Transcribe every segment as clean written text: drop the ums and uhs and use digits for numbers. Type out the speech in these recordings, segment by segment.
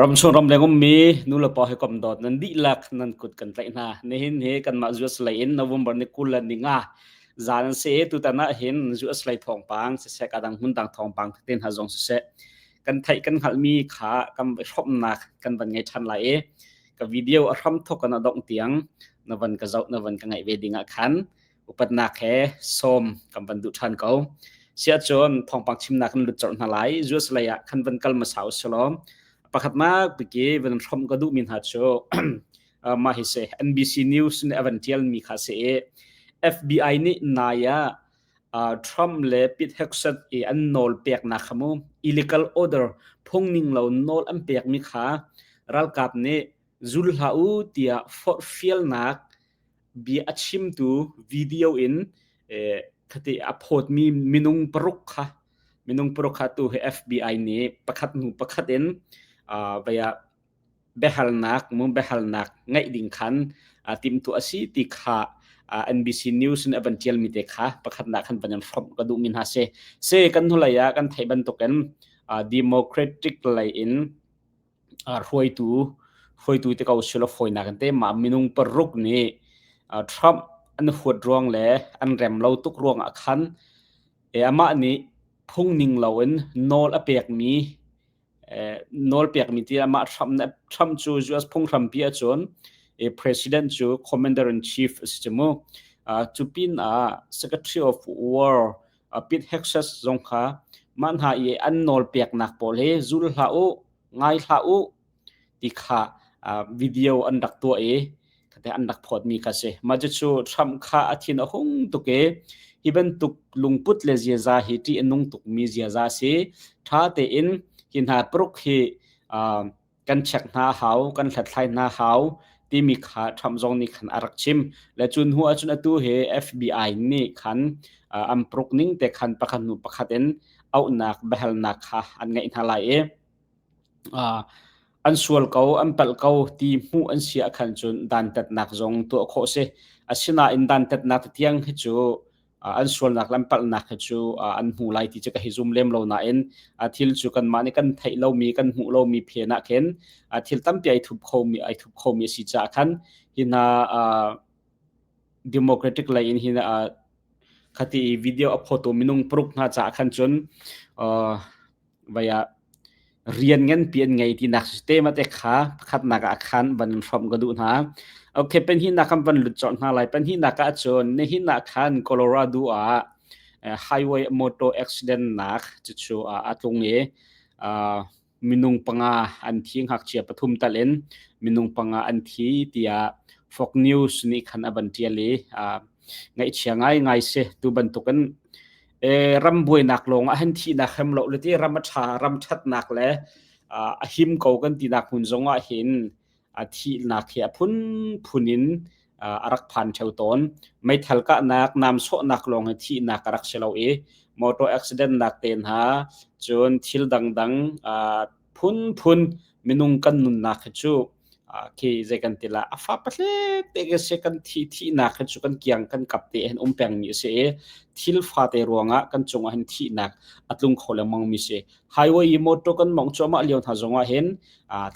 Ramchung ramleng ummi nulepa hawikom dawt nan dihlak nan kut kan tlaih hna. Nihin hi kanmah US lei in November ni 25 zan an si i tutan ah hin US lei thawngpang siseh kadang hmundang thawngpang tete hna zong siseh kan theih kan hngalhmi kha kan hrawmnak kan van ngei ṭhan lai i ka video a hram thawk in a dongh tiang na van ka zoh na van ka ngaih ve ding ah khan upatnak he sawm kan van duh ṭhan ko. Siahcun thawngpang chimnak kan lut colh hna lai. US lei ah khan van kal hmasa usih Pakhatnak biki van hrawmh ka duhmi hna cu mah hi si NBC News nih a van ṭialmi kha si i FBI nih nai ah Trump le Pete Hegseth i an nawl peknak kha mu illegal order phungning lo nawl an pekmi kha ralkap nih zul hlah u tiah forhfialnak bia a chimtu video in khati a phawtmi minung paruk kha minung paruk kha tu hi FBI nih pakhat hnu pakhat in vaya biahalnak mu biahalnak ngaih ding khan timtu a si ti kha NBC News in a van tialmi te kha pakhatnak khan van in hrawmh ka duhmi hna si se kan hnulei ah kan theih bantukin Democratic lei in hruaitu hruaitu te ko silo fawinak in te mah minung paruk nih Trump an huat ruang le an rem lo tuk ruang ah khan amah nih phung ning loin nawl a pekmi nawl pekmi ti amah Trump Trump cu US phunghrampi ahcun president cu commander in chief a si cu mu cu pin ah secretary of war Pete Hegseth zong kha mah hna i an nawl peknak pawl hi zul hlah u, ngai hlah u ti kha video an rak tuah i khate an rak phawtmi kha si. Mah cucu Trump kha a thin a hung tuk i hi bantuk lungput le ziaza hi ṭih a nung tukmi ziaza a si. Ṭha tein hi hna paruk hi kan check hna hau, kan hlathlai hna hau timi kha Trump zong nih khan a rak chim. Le cun hnu ahcun atu hi FBI nih khan an pruk ning te khan pakhat hnu pakhat in auhnak biahalnak kha an ngeih hna lai i an sual ko, an palh ko ti hmuh an si ah khan cun dantatnak zong tuah khawh si. Asinain dantatnak tiang hi cu an sualnak le an palhnak hi cu an hmu lai ti cu ka hi zum lem lo nain thil cu kanmah nih kan theih lomi kan hmuh lomi phen ah khin thil tampi ai thup khomi ai thup khomi a si caah khan hi hna democratic lei in hi khati video a photo minung paruk hna caah khan cun vai ah rian nganpi an ngei tinak system te kha pakhatnak ah khan van hrawmh ka duh hna. Okay, panhihnak kan van lut colh hna lai. Panhihnak ah cun nihin ah khan Colorado ah highway motor accident nak cucu a tlung i minung panga an thi ngakchia pathum tal in minung panga an thi tiah Fox News nih khan a van tial i ngaihchia ngai ngai si tu bantukin ram buainak lawng ah hin thihnak hem lo le ti ram a ṭha ram ṭhatnak le a him ko kan tinak hmun zong ah hin a thihnak hi a phunphun in a rak phan ṭheo tawn. Meithal kahnak, nam sawhnak lawng hi thihnak a rak si lo i motor accident nak te hna cun thil dangdang phunphun minung kan nunnak hi cu khi zei kan ti la a fa pahlek te ke se kan thi thihnak hi cu kan kiang kan kap te hin um peng mi a si i thil fa te ruangah kan cungah hin thihnak a tlung kho lengmang mi si highway i motor kan mong cuahmah lio hna zongah hin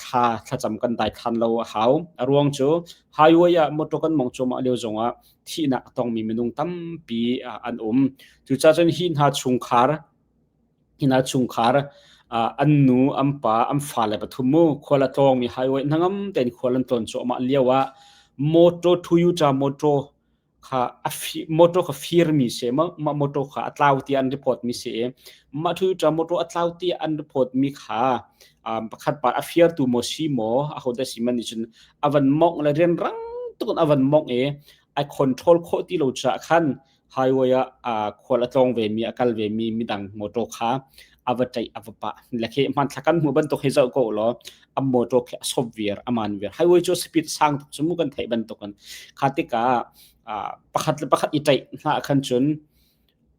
thla thlacam kan dai thlan lo a hau a ruang cu highway ah motor kan mong cuahmah lio zongah thihnak a tongmi minung tampi an um cucaah cun hi hna chungkhar Hi hna chungkhar an nu, an pa, an fale pathum mu khual a tlawngmi highway hnangam tein khual an tlawn cuahmah lio ah motor Toyota motor kha a fi, motor kha firmi si mah mah motor kha a tlau tiah an report mi si i mah Toyota motor a tlau tiah an report mi kha pakhat pa a firtu maw si maw ahodah si man nih cun a van mongh le rianrang tuk in a van mongh i a control khawh ti lo caah khan highway ah khual a tlawng vemi a kal vemi midang motor kha a va ṭaih a va pah le khi hmanthlak kan hmuh bantuk hi zoh ko law a motor khi a sop viar a man viar highway cu speed sang tuk cu mu kan theih bantuk in kha tikah pakhat le pakhat i ṭaih hna khan cun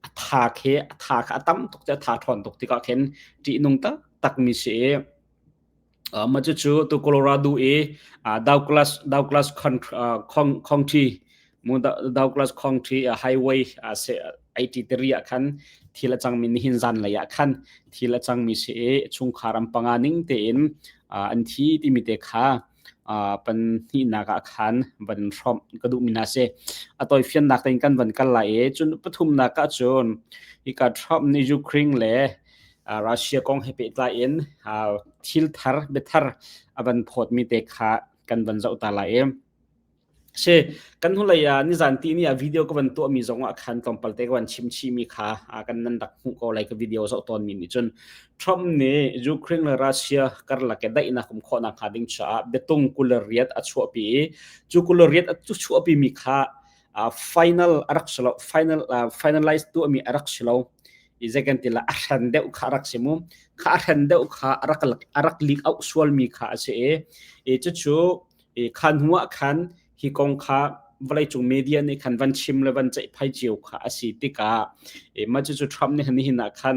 a tha khi a tha kha a tam tuk te a tha ṭhawn tuk tikah khin ṭihnung tak takmi si i Mah cucu tu Colorado i Douglas Douglas County Douglas County highway. 83 ah khan thil a cangmi nihin zan lei ah khan thil a cangmi si i chungkhar an panga ning tein an thi timi te kha panhnihnak ah khan van hrawmh ka duhmi hna si. A tawifiannak tein kan van kal lai i cun pathumnak ah cun hika Trump nih Ukraine le Russia kong he pehtlai in thil thar biathar a van phawtmi te kha kan van zoh ta lai i Si, kan hnulei ah nizan tihni ah video ka van tuahmi zong ah khan tlawmpal te ka van chim chihmi kha kan nan rak hmuh ko lai ka video zoh tawnmi nih cun Trump nih Ukraine le Russia karlak i daihnak um khawhnak hnga ding caah biatung 28 a chuahpi i cu 28 a chuahpimi kha final a rak si lo final finalize tuahmi a rak si lo i zei kan ti la a hran deuh kha a rak si mu kha a hran deuh kha a rak a rak leak out sualmi kha a si i cucu I kha hnu ah khan hi kong kha vawleicung media nih khan van chim le van ceihphai cio kha a si tikah mah cucu Trump nih nihin ah khan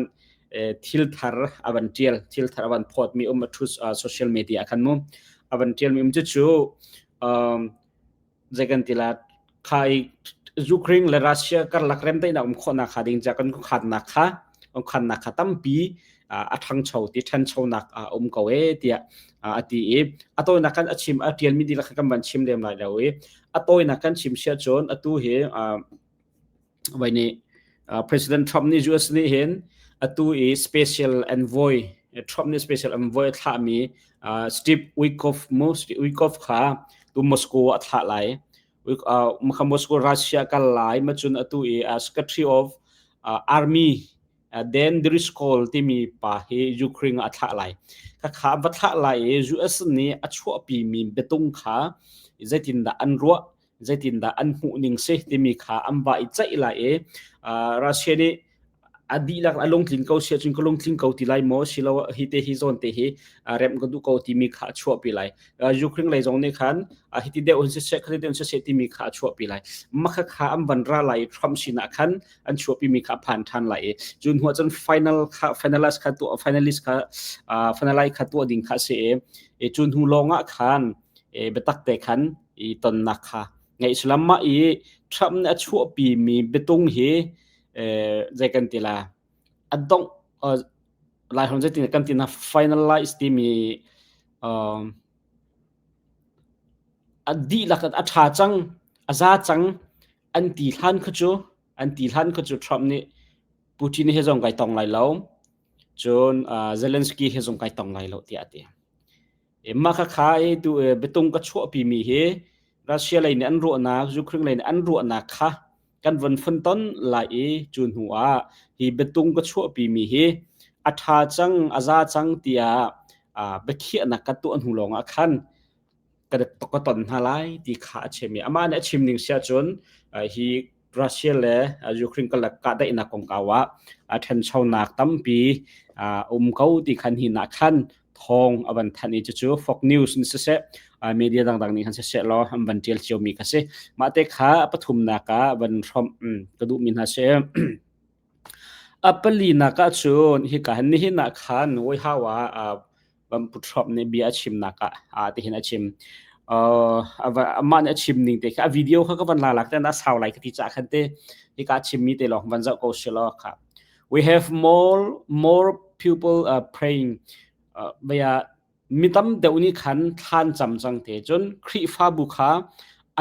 thil thar a van tial thil thar a van phawtmi um a social media khan mu a van tialmi um cucu zei kan ti la kha i Ukraine le Russia karlak remdaihnak um khawhnak kha ding ca kan khuakhannak kha khuakhannak kha tampi a ṭhangcho ti ṭhanchonak a um ko e tiah a ti i a tawinak kan a chim a ṭialmi dihlak kha kan van chim lem lai lo i a tawinak kan chim sia cun atu hi vai nih President Trump nih US nih hin atu i special envoy Trump nih special envoy a thlahmi Steve Witkoff mu Steve Witkoff kha tu Moscow a thlah lai kha Moscow Russia kal lai ma cun atu i Secretary of Army Dan Driscoll timi pa hi Ukraine a thlah lai kha kha va thlah lai i US nih a chuahpi mi biatung kha zeitindah an ruah zeitindah an hmuh ning si timi kha an va i ceih lai i Russia nih a dihlak a lungtlin ko si ahcun ka lungtling ko ti lai maw silo hi te hi zawn te hi remh ka duh ko timi kha a chuahpi lai Ukraine lei zong nih khan hi ti deuh hun siseh khati deuh siseh timi kha a chuahpi lai makha kha an van ra lai Trump sinah khan an chuahpi mi kha a phan ṭhan lai i cu hnuah cun final kha finalist kha tuah finalist kha finalize kha tuah ding kha a si i cu hnu lawng ah khan biatak te khan i tonnak kha ngeih salam mah i Trump nih a chuahpi mi biatung hi zei kan ti la a dongh Laiholh zeitin kan ti na finalize timi a dihlak a ṭha cang a za cang an ti hlan kha cu an ti hlan kha cu Trump nih Putin he zong kai tong lai lo cun Zelensky he zong kai tong lai lo tiah a ti. Mah khakha i tu biatung ka chuahpimi hi Russia lei nih an ruahnak, Ukraine lei nih an ruahnak kha kan von funton lai i cu hnu ah hi biatung ka chuahpimi hi a ṭha cang, a za cang tiah biakhiahnak ka tuah hnu lawngah khan ka ka ton hna lai ti kha a chim i amah nih a chim ning si ahcun hi Russia le Ukraine karlak kahdaihnak kongkau ah a ṭhanchonak tampi um ko ti khan hi nak khan thawng a van thanh i cucu Fox News nih siseh media dangdang nih khan siseh law an van ṭial ciomi kha si. Mah te kha a pathumnak ah van hrawmh ka duhmi hna si. A palinak ah cun hika hin nihin ah khan White House ah Pu Trump nih bia a chimnak ah tihin a chim. Amah nih a chim ning te kha a video kha ka van la lak te na sau lai ka ti caah khan te hika a chimmi te lawng van zoh ko si law kha. We have more people praying via mi tam deuh nih khan thlan cam cang te cun Khrihfabu kha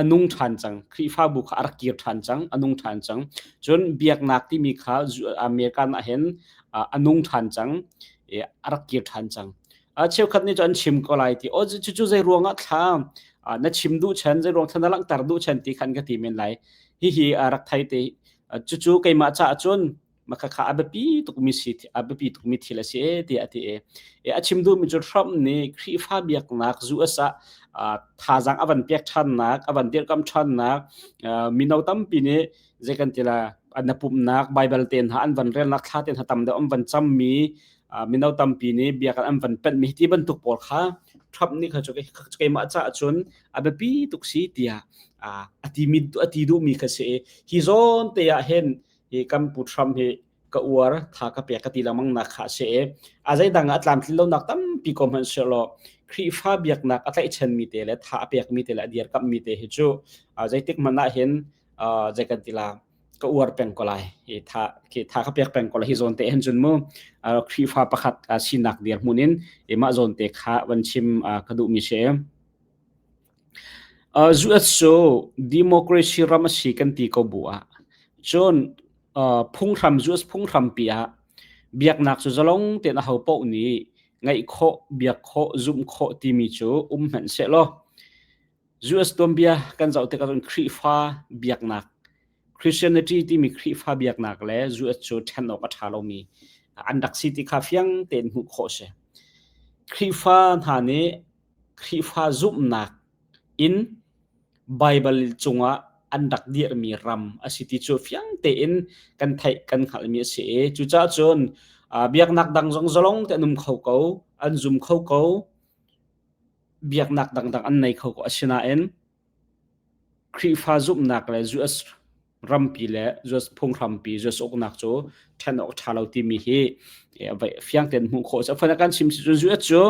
a nung ṭhan cang Khrihfabu kha a rak kir ṭhan cang a nung ṭhan cang cun biaknak timi kha American ah hin a nung ṭhan cang i a rak kir ṭhan cang cheukhat nih cun an chim ko lai ti o cucu zei ruangah thla na chim duh chan zei ruang thla na langhter duh chan ti khan ka ti men lai hihi a rak thai te cucu keimah caah cun Makhakha a biapi tukmi si a biapi tukmi thil a si e tiah a ti e. E a chim duhmi cu Trump nih Khrihfa biaknak US ah thazaang a van pek ṭhannak, a van dirhkamh ṭhannak, mino tampi nih zei kan ti la an pumhnak Bible te hna an van relnak thla te hna tam deuh an van cammi mino tampi nih biakinn an van penhmi ti bantuk pawl kha Trump nih kha cu keimah caah cun a biapi tuk si tiah a ti mi a ti duhmi kha si i hi zawn te ah hin hi kan pu Trump hi ka uar tha ka pek ka ti lengmang nak kha a si i a zeidang ah a tlamtlin lonak tampi ko hmanh sehlaw Khrihfa biaknak a tlaihchanmi te le tha a pekmi te le a dirkamhmi te hi cu zeitik hmanh ah hin zei kan ti la. ka uar peng ko lai. Hi tha khi tha ka pek peng ko lai hi zawn te hin cun mu Khrihfa pakhat sinak dirhmun in mah zawn te kha van chim ka duhmi si. US cu democracy ram a si kan ti ko bu ah cun phunghram US phunghrampi ah biaknak cu zalong tein aho paoh nih ngaih khawh, biak khawh, zumh khawh timi cu um hmanh sehlaw US tuanbia kan zoh tikah cun Khrihfa biaknak Christianity timi Khrihfa biaknak le US cu ṭhen awk a ṭha lomi an rak si ti kha fiang tein hmuh khawh a si. Khrihfa hna nih Khrihfa zumhnak in Baibal cungah an rak dirhmi ram a si ti cu fiang tein kan theih kan hngalhmi a si i cucaah cun biaknak dang zong zalong te an um kho ko, an zum kho ko, biaknak dangdang an nei kho ko. Asinain Khrihfa zumhnak le US rampi le US phunghrampi, US uknak cu ṭhen awk ṭha lo timi hi fiang tein hmuh khawh a si. A kan chim si cun US cu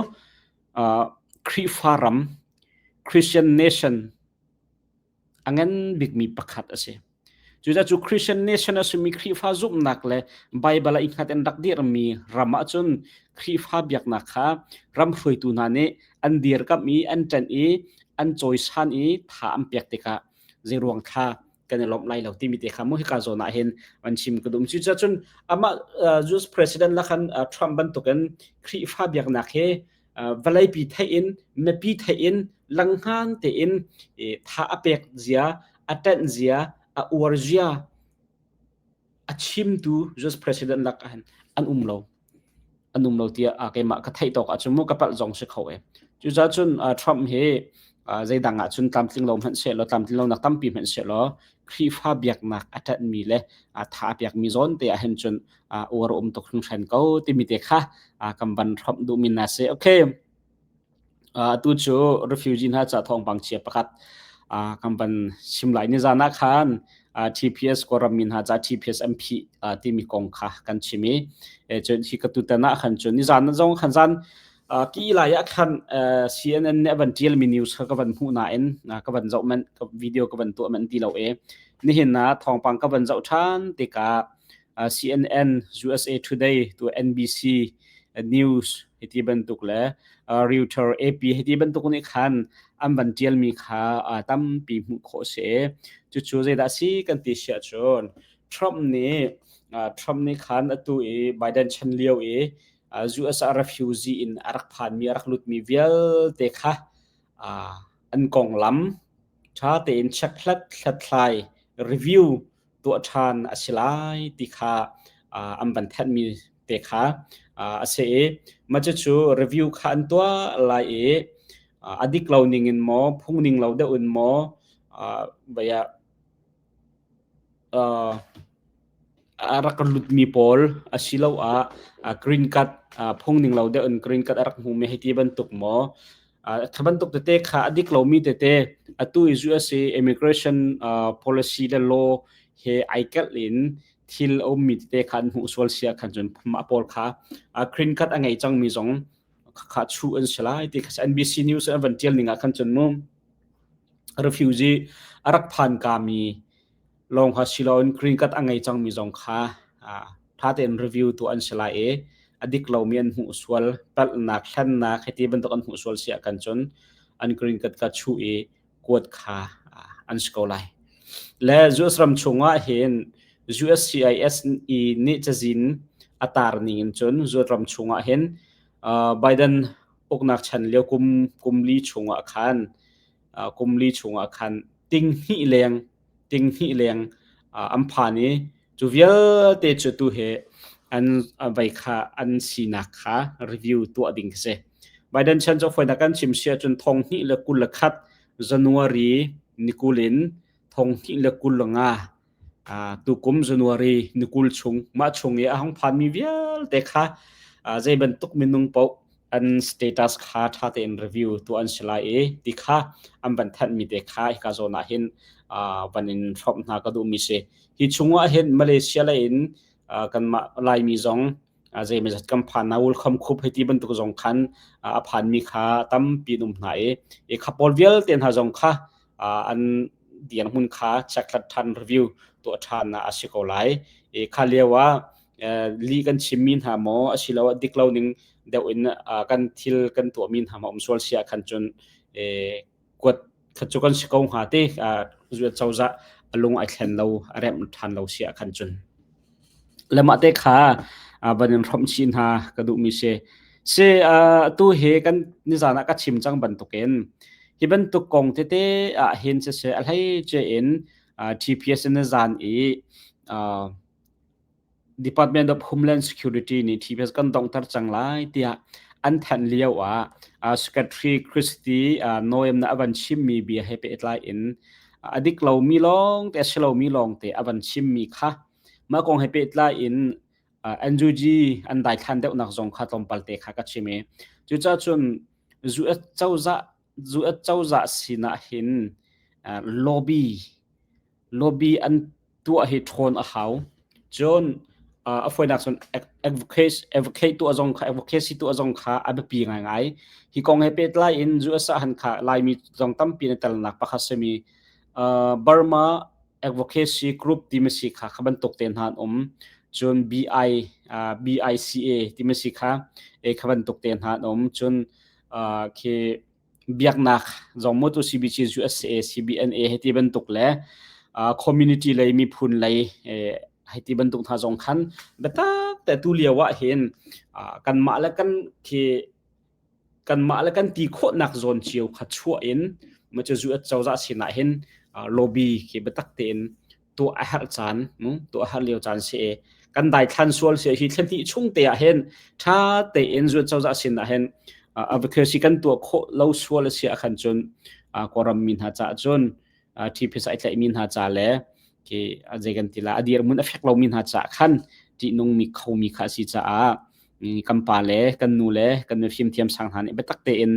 Khrihfa ram, Christian nation a ngan bikmi pakhat a si. Cucaah cu Christian nation a simi Khrihfa zumhnak le Baibal ah i hngat in rak dirmi ram ahcun Khrihfa biaknak kha ram hruaitu hna nih an dirkamh i an ṭanh i an cawisan i tha an pek tikah zeiruang thla kan i lawmh lai lo timi te kha mu hika zawn ah hin an chim ka duh. Cucaah cun amah US president la khan Trump bantukin Khrihfa biaknak hi vawleipi theih in mipi theih in langhngan tein tha a pek zia, a ṭanh zia, a uar zia a chimtu US president lak ah hin an um lo. An um lo tiah keimah ka theih tawk ahcun mu ka palh zong si kho e. Cucaah cun Trump hi zeidang ah cun tlamtling lo hmanh sehlaw tlamtling lonak tampi hmanh sehlaw Khrihfa biaknak a ṭanhmi le tha a pekmi zawn te ah hin cun uar um tuk hringhran ko timi te kha kan van hrawmh duhmi na si. Okay. Atu cu refugee hna ca thawngpang chia pakhat kan van chim lai. Nizan ah khan TPS Kawlram mi hna ca TPS an phih timi kong kha kan chim i cun hi ka tutan ah khan cun nizan zong khan zan ki lai ah khan CNN nih a van ṭialmi news kha ka van hmuh nain ka van zoh manh video ka van tuah manh ti lo i nihin ah thawngpang ka van zoh ṭhan tikah CNN, USA Today, tu NBC News hiti bantuk le Reuters, AP hiti bantuk nih khan an van ṭialmi kha tampi hmuh khawh a si. Cucu zeidah a si kan ti siah cun Trump nih khan atu i Biden chan lio i US ah refugee in a rak phanmi a rak lutmi vialte kha an konglam ṭha tein check hlat hlathlai review tuah ṭhan a si lai ti kha an van thenhmi te kha a si i mah cucu review kha an tuah lai i a dik lo ning in maw phung ning lo deuh in maw vai ah a rak lutmi pawl asiloah green card phung ning lo deuh in green card a rak hmumi hei ti bantuk maw kha bantuk tete kha a dik lomi tete atu i USA immigration policy le law he ai kelh in thil a ummi tete kha an hmuh sual sia khan cun mah pawl kha green card a ngei cangmi zong kha chuh an si lai ti kha NBC News an van tial ning ah khan cun mu refugee a rak phan kami lawng kha si loin green card a ngei cangmi zong kha ṭha tein review tuah an si lai i a dik lomi an hmuh sual palhnak hlennak hiti bantuk an hmuh sual si ah kan cun an green card ka chuh i kuat kha an si ko lai. Le US ram chungah hin USCIS i nih cazin a tar ning in cun US ram chungah hin Biden uknak chan lio kum kum li chungah khan kum li chungah khan ting hnih leng an phan i cu vialte cu tu he an vei kha an sinak kha review tuah ding khi si. Biden chan cu fawinak kan chim si ahcun 2021 January ni 20 in 2025 tukum January ni 20 chung mah chung i a hung phanmi vialte kha zei bantuk minung paoh an status kha ṭha tein review tuah an si lai i ti kha an van thanhmi te kha hika zawn ah hin van in hrawmh hna ka duhmi si. Hi chungah hin Malaysia lei in kanmah Laimi zong zeimawzat kan phan na welcome khup hei ti bantuk zong khan a phanmi kha tampi an um hna i kha pawl vialte hna zong kha an dirhmun kha check hlat ṭhan review. tuah ṭhan a si ko lai. I kha lio ah li kan chimmi hna maw asiloah dik lo ning deuh in kan thil kan tuahmi hna maw um sual si ah khan cun kuat kha cu kan si ko hnga ti zuat cozah a lung ai thlen lo a remh ṭhan lo si ah khan cun le mah te kha van in hrawmh chih hna ka duhmi si. Si atu hi kan nizan ah ka chim cang bantukin hi bantuk kong tete ah hin siseh a hleice in TPS in zan i Department of Homeland Security nih TPS kan donghter cang lai tiah an thanh lio ah Secretary Christie Noem na a van chimmi bia he pehtlai in a dik lomi lawng te a si lomi lawng te a van chimmi kha mah kong he pehtlai in NUG an daithlan deuhnak zong kha tlawmpal te kha ka chim i cucaah cun US cozah US cozah sinah hin lobby lobby an tuah hi ṭhawn a hau. Cun a fawinak cun advocate advocate tuah zong kha advocacy tuah zong kha a biapi ngaingai. Hi kong he pehtlai in US ah han kha Laimi zong tampi na telnak pakhat simi Burma Advocacy Group timi si kha kha bantuk te hna an um. Cun BI BICA timi si kha e kha bantuk te hna an um. Cun khi biaknak zong mu tu CBC USA CBNA hei ti bantuk le community lei miphun lei hei ti bantuk hna zong khan biatak te tu lio ah hin kanmah le kan khi kanmah le kan ti khawhnak zawn cio kha chuah in ma cu US cozah sinah hin lobby khi biatak tein tuah a herh caan tuah a herh lio caan si i kan daithlan sual si hi thla hnih chung te ah hin tha tein zuat cozah sin ah hin advocacy kan tuah khawh lo sual a si ah khan cun Kawlram mi hna caah cun TPS ai tlaih mi hna ca le khi zei kan ti la a dirhmun a fek lo mi hna caah khan ṭihnung mi kho mi kha a si caah kan pa le kan nu le kan mifim thiam sang hna nih biatak tein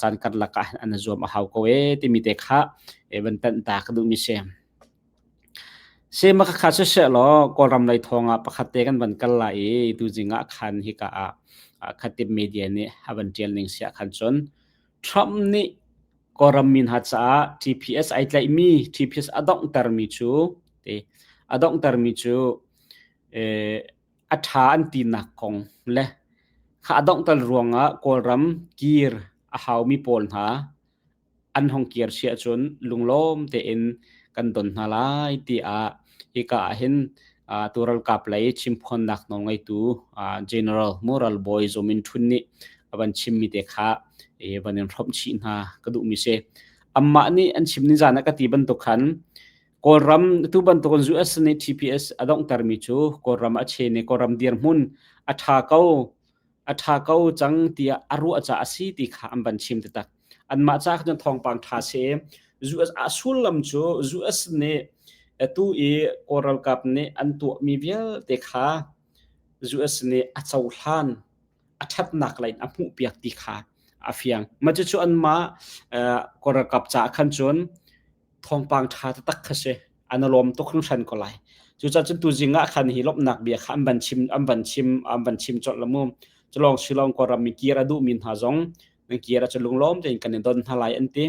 caan karlak ah an zuam a hau ko e timi te kha van tanh ta ka duh mi si. Sema khakha siseh law Kawlram lei thawng ah pakhat te kan van kal lai i tuzing ah khan hika ah khatip media nih a van ṭial ning si ahkhan cun Trump nih Kawlram mi hna caah TPS ai tlaihmi TPS a donghtermi cu ti a donghtermi cu a ṭha an tinak kong le kha a donghter ruangah Kawlram kir a haumi pawl hna an hong kir si ahcun lunglawm tein kan don hna lai tiah hika ah hin tu ralkap lei chimphuannak nawlngeitu General Mural Bawi Zaw Min Htun nih a van chimmi te kha van in hrawmh chih hna ka duhmi si. Amah nih an chim nizan ah ka ti bantuk khan Kawlram tu bantukin US nih TPS a donghtermi cu Kawlram a chen i Kawlram dirhmun a ṭha ko a ṭha ko cang tiah a ruah caah a si ti kha an van chim taktak. Anmah caah cun thawngpang ṭha si. US a sullam cu US nih atu i Kawl ralkap nih an tuahmi vialte kha US nih a cohlan, a ṭhatnak lei in a hmuhpiak ti kha a fiang. Mah cucu anmah Kawl ralkap caah khan cun thawngpang ṭha taktak kha si. An i lawm tuk hringhran ko lai. Cucaah cun tuzing ah khan hi lawmhnak bia kha an van chim an van chim an van chim colh la mu. Culawng silawng Kawlram mi kir a duhmi hna zong nan kir ahcun lunglawm tein kan i don hna lai an ti.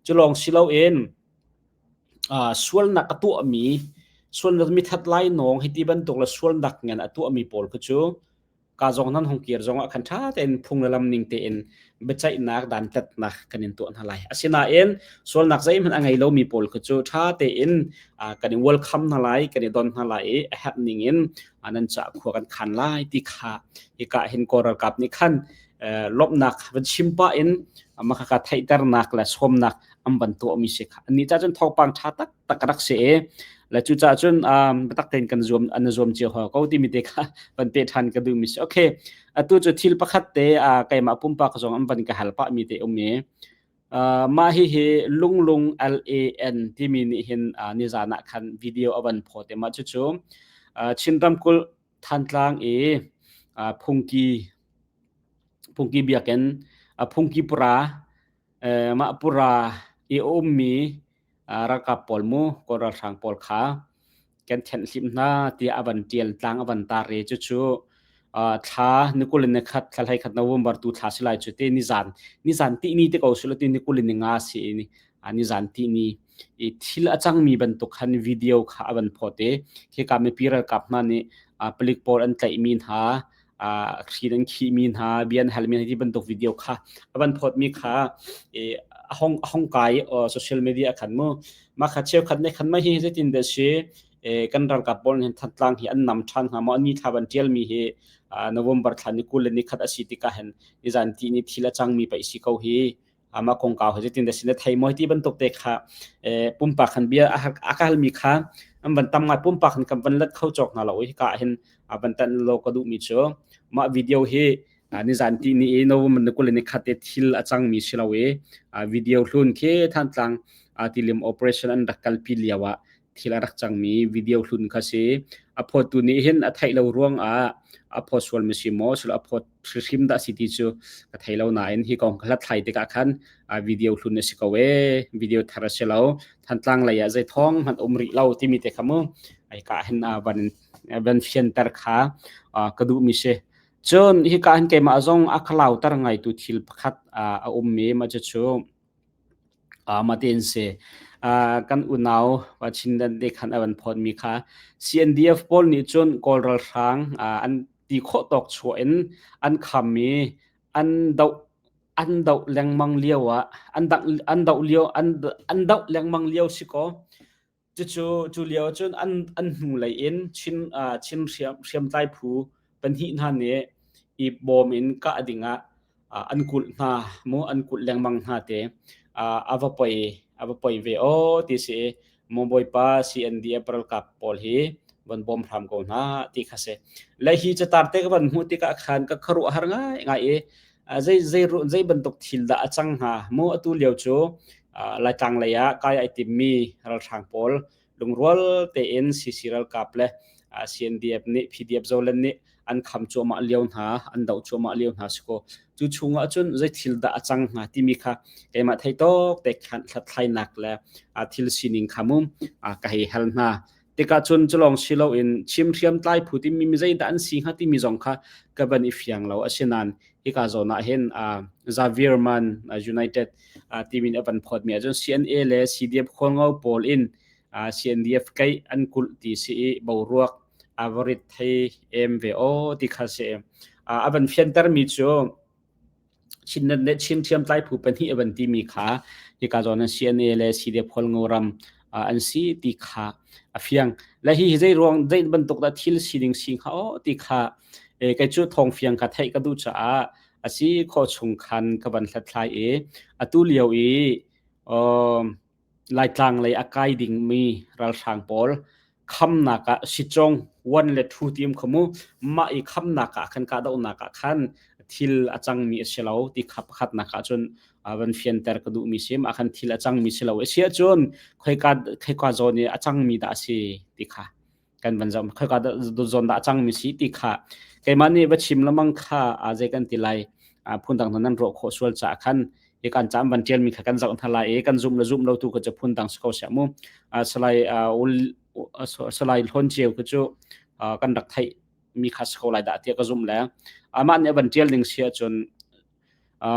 Culawng si loin sualnak a tuahmi sualnak mithat lai nawng hiti bantuk le sualnak ngan a tuahmi pawl kha cu ka zong nan hong kir zong ah khan ṭha tein phung le lam ning tein biaceihnak dantatnak kan in tuah hna lai. Asinain sualnak zeihmanh a ngei lomi pawl kha cu ṭha tein kan i welcome hna lai, kan i don hna lai i a herh ning in nan caah khua kan khan lai ti kha hika hin Kawl ralkap nih khan lawmhnak van chim pah in makhaka theihternak le sawmnak an van tuahmi si kha. Annih cah cun thawngpang ṭha taktak rak si i le cucaah cun biatak tein kan zuam an zuam cio hau ko timi te kha van pe ṭhan ka duhmi si. Okay, atu cu thil pakhat te keimah pumpak zong an van ka hal pah mi te um i mah hihi lunglung LAN timi nih hin nizan ah khan video a van phawt i mah cucu Chin ramkulh Thantlang i phungki phungki biakinn phungki pura mah pura i a ummi ralkap pawl mu Kawl ralhrang pawl kha kan thenhhlimh hna tiah a van ṭial tlang a van tar i cucu thla ni 21 thla 11 November tu thla si lai cu te nizan nizan tihni te ko sila ti ni 25 si ni. Nizan tihni i thil a cangmi bantuk khan video kha a van phawt i khika mipi ralkap hna nih palik pawl an tlaihmi hna, hri an khihmi hna, bia an halmi hna ti bantuk video kha a van phawtmi kha a hong a hong kai social media khan mu. Mah kha cheukhat nih khan mah hi zeitin dah si, kan ralkap pawl nih Thantlang hi an nam ṭhan hnga maw? Ni thla van ṭialmi hi November thla ni 20 le ni khat a si tikah hin nizan ti ni thil a cangmi pei si ko hi, amah kongkau hi zeitin dah si na thei maw ti bantuk te kha pumpak han bia a ka halmi kha an van tam ngai. Pumpak han kan van let kho cawk hna lo. Hi ka hin van tan lo ka duhmi cu mah video hi nizan ti ni i November ni 20 ni khat te thil a cangmi si lo i video hlun khi Thantlang tilim operation an rak kalpi lio ah thil a rak cangmi video hlun kha si. A phawttu nih hin a theih lo ruang ah a phawt sual mi si maw, sul a phawt hrimhrim dah si ti cu ka thei lo nain hi kong ka hlathlai tikah khan video hlun a si ko e, video thar a si lo. Thantlang lei ah zei thawng hmanh um rih lo timi te kha mu ai ka hin van van fianter kha ka duh mi si. Cun hika hin keimah zong a khalauter ngai tu thil pakhat a um mi ma cu Matin si. Kan unau Chinland te khan a van phawtmi kha CNDF pawl nih cun Kawl ralhrang an ti khawh tawk chuah in an kham i an doh an doh lengmang lio ah an an doh lio an an doh lengmang lio si kaw. Cucu cu lio ahcun an hnulei in Chin Chin hriamtlai phu pahnih hna nih i bawm in kah dingah an kulh hna mu, an kulh lengmang hna te. A va poi a va poi ve aw ti si i maw Bawipa, CNDF ralkap pawl hi van bawm hram ko hna ti kha si. Le hi catar te ka van hmuh tikah khan ka khuaruahhar ngaingai i zei zei zei bantuk thil dah a cang hnga mu? Atu lio cu Laitlang lei ah kai ai timmi ralhrang pawl lungrual tein CC ralkap le CNDF nih PDF Zoland nih an kham cuahmah lio hna, an doh cuahmah lio hna si ko. Cu chungah cun zei thil dah a cang hnga timi kha keimah thei tawk te khan hlathlainak le thil sining kha mu ka hei hal hna tikah cun culong si loin Chim hriamtlai phu timi mi zeidah an si hnga timi zong kha ka van i fiang lo. Asinain hika zawn ah hin Xavier Man United timi a van phawtmi ahcun CNA le CDF khualngo pawl in CNDF keih an kulh ti si i boruak a va rit thei em ve aw ti kha si. A van fiantermi cu Chinnet le Chin hriamtlai phu pahnih a van timi kha hika zawn an CNA le CDF Hualngo ram an si ti kha a fiang. Le hi zei ruang zei bantuk dah thil sining si hnga aw ti kha kei cu thawng fiang kha theih ka duh caah a si khawh chung khan ka van hlathlai i atu lio i Laitlang lei a kai dingmi ralhrang pawl khamnak ah Sitcawng 1 le 2 ti um kho mu. Mah i khamnak ah khan, kahdohnak ah khan thil a cangmi a si lo ti kha pakhatnak ah cun van fianter ka duhmi si. Mah khan thil a cangmi si lo. A si ahcun khoika khoika zawn i a cangmi dah a si ti kha kan van zoh. Khoika zawn dah a cangmi si ti kha keimah nih va chim lamang kha zei kan ti lai, phundang hna nan ruah khawh sual caah khan hi kan cam van tialmi kha kan zoh hna lai i kan zum le zum lo tu kha cu phundang si ko sia mu. Salai Salai Hlawn Ceu kha cu kan rak theih mi kha si ko lai dah tiah ka zum le amah nih a van tial ning si ahcun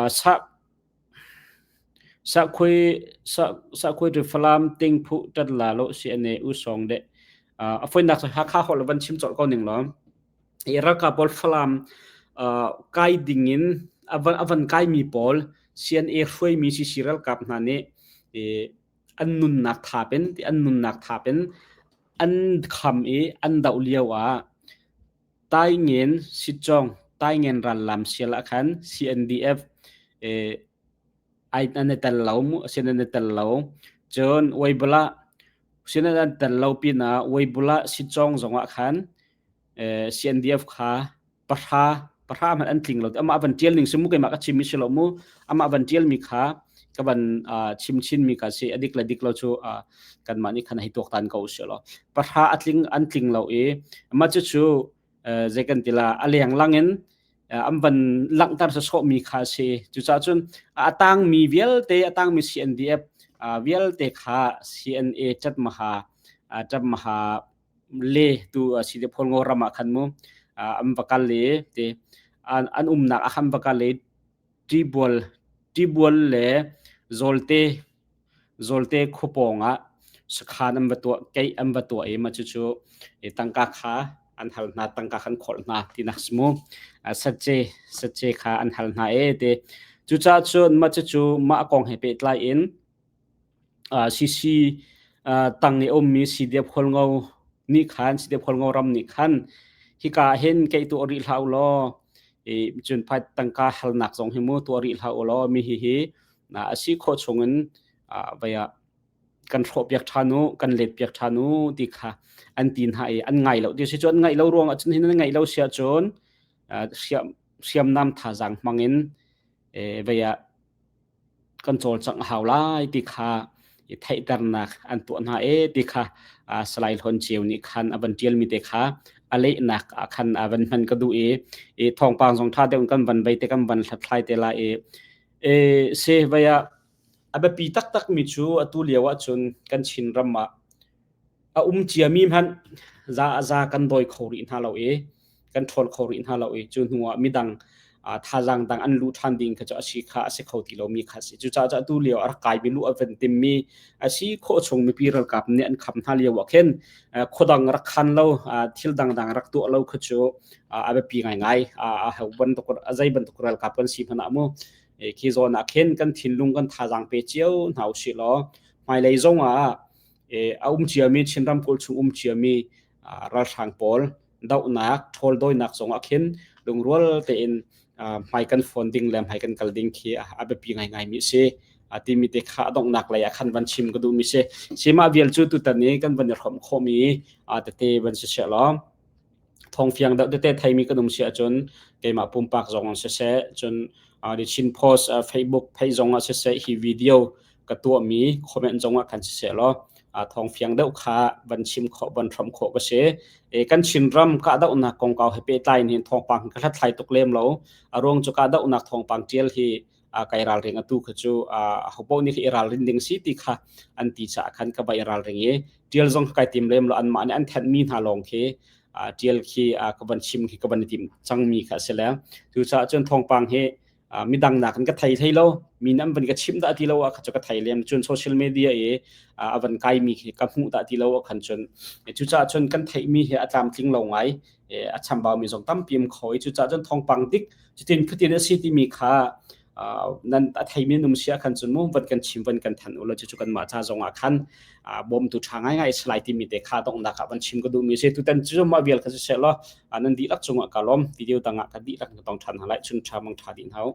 sa Sahkhui cu Falam Tingphu ṭat la lo si ane u sawng deh. A foinak cu Hakha holh van chim colh ko ning law. Hi ralkap pawl Falam kai ding in a van kaimi pawl CNA hruaimi CC ralkap hna nih an nunnak thap in an nunnak thap in an kham i an doh lio ah Taingen Sitcawng Taingen rallam sial ah khan CNDF an i tel lo mu sin an i tel lo. Cun Weibulah sin an tel lo pinah Weibulah Sitcawng zongah khan CNDF kha pahra pahra hmanh an tling lo. Amah van tial ning si mu, keimah ka chim mi si lo mu. Amah van tial mi kha ka van chim chin mi ka si. A dik le dik lo cu kanmah nih khan hei tuaktan ko si lo. Pahra a tling an tling lo i mah cu cu zei kan ti la, a leng lang in an van langhter sawsawh mi kha si. Cucaah cun a tangmi vialte, a tangmi CNDF vialte kha CNA Chatmaha Chatmaha le tu si te Pholngo ram ah khan mu an va kal i te an umnak ah khan va kal i Tibual Tibual le Zawlte. Zawlte khua pawng ah sakhan an va tuah, keih an va tuah i mah cucu tangka kha an hal hna, tangka kha an khawlh hna tinak si mu. Satce, satce kha an hal hna e ti. Cucaah cun mah cucu mah kong he pehtlai in CC tang i a ummi CDF Hualngo nih khan CDF Hualngo ram nih khan hika ah hin keih tuah rih hlah u law cun tangka halnak zong hi mu tuah rih hlah u law mi hihi a si khawh chungin vei ah kan hrawhpiak ṭhan u, kan letpiak ṭhan u ti kha an ti hna i an ngai lo. Ti si cu an ngaih lo ruangah cun hin an ngaih lo si ahcun hriamnam thazaang hmangin vei ah kan cawlcangh a hau lai ti kha i theihternak an tuah hna e ti kha Salai Hlawn Ceu nih khan a van ṭialmi te kha a lehnak ah khan a van hman ka duh i i thawngpang zong ṭha deuh in kan van vei te kan van hlathlai te lai i e se vei ah a biapi taktakmi cu atu lio ahcun kan Chin ram ah a um ciami hmanh za a za kan dawi kho rih hna lo i kan ṭhawl kho rih hna lo i cu hnu ah midang thazaang dang an luh ṭhan ding kha cu a si kha a si kho ti lomi kha a si. Cucaah cu atu lio a rak kaimi luh a van timmi a si khawh chung mipi ralkap nih an kham hna lio ah khin khuadang rak khan lo thil dangdang rak tuah lo kha cu a biapi ngaingai. A ho bantuk a zei bantuk ralkap kan si hmanh ah mu khi zawn ah khin kan thinlung kan thazaang pe cio hna usih law hmailei zong ah a um ciami Chin ramkulh chung um ciami ralhrang pawl dohnak ṭhawldawinak zongah khin lungrual tein hmai kan fawn ding le hmai kan kal ding khi a biapi ngaingaimi a si. Timi te kha a donghnak lei ah khan van chim ka duhmi si. Sima vial cu tutan i kan van i hrawmh khawhmi tete van si seh law thawngfiang deuh tete theimi kan um si ahcun keimah pumpak zong siseh cun The Chin Post Facebook page zong ah siseh hi video ka tuahmi comment zong ah khan siseh law thawngfiang deuh kha van chim khawh van hrawmh khawh ka si. Kan Chinram kahdohnak kongkau he pehtlai in hin thawngpang ka hlathlai tuk lem lo. A ruang cu kahdohnak thawngpang ṭial hi kai ralring atu kha cu hopoh nih i ralrin ding si ti kha an ti caah khan ka va i ralring i ṭial zong kai tim lem lo anmah nih an thenhmi hna lawng khi ṭial khi ka van chim khi ka van i tim cangmi kha a si le cucaah cun thawngpang hi midang nakin ka thei hlei lo mi nih an van ka chimh dah ti lo ah kha cu ka thei lem cun social media i a van kaimi khi ka hmuh dah ti lo ah khan cun cucaah cun kan theihmi hi a tlamtling lo ngai a chambaumi zong tampi um kho i cucaah cun thawngpang dik cutin khutin a si timi kha nan a theimi num sia khan cun mu van kan chim van kan than u lo cucu kan mah ca zong ah khan bawmtu tha ngai ngai salai timi te kha donghnak ah van chim ka duhmi si tutan cu mah vial kha si seh law nan dihlak cungah ka lawm video dang ah ka dihlak na tong than hna lai chun tha mang tha dih hna u.